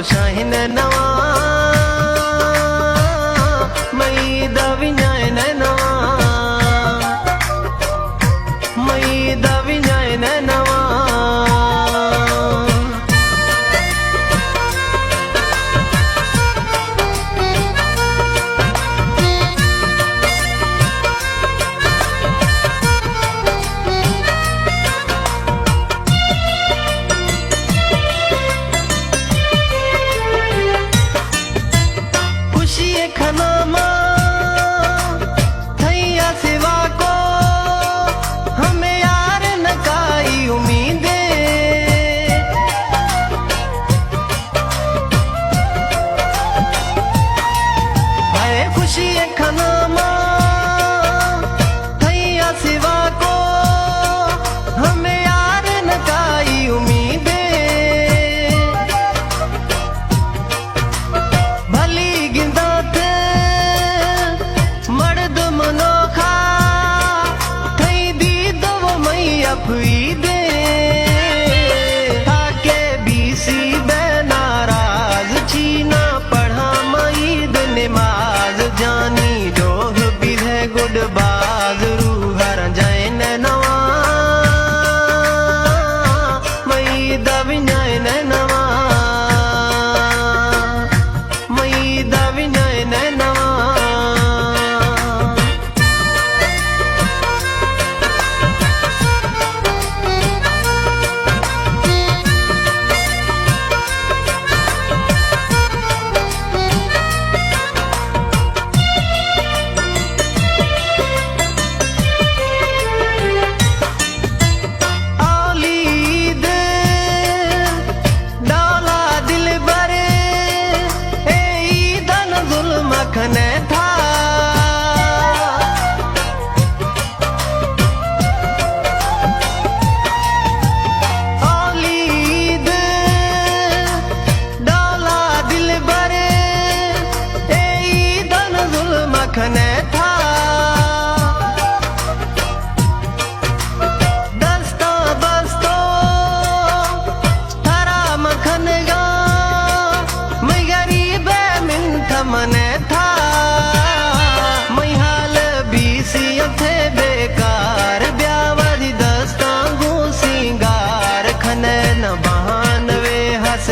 شاہین نواں، مئی دا وینائن نواں، مئی دا وینائن نواں۔ خوشی کھنا ما تھیا سوا کو، ہمیں یار نہ کائی امیدیں۔ ہائے خوشی کھنا ما تھیا سوا کو، ہمیں یار نہ کائی امیدیں۔ بھلی گنداں تھے مڑد منوخا، تھئی دید و مئی اپوی دے۔ تاکہ بیسی بے ناراض، چینا پڑھا مئی دے نماز، جانی ڈوہ بھی ہے گڈ باز، روح رنجائن نواں، مئی دا وینائن نواں، مئی دا وینائن نواں۔ اولی عید ڈولا دلبر، اے عیدن ظلم کھنے تھا۔ اولی عید ڈولا دلبر، اے عیدن ظلم کھنے تھا۔ دستاں بستو ترا مکھنگا، مئی غریب من تھمنے تھا۔ مئی حال بیسی اتھے بیکار، بیا وری دستاں گوں سینگار، کھنے نہ بہانوے ہس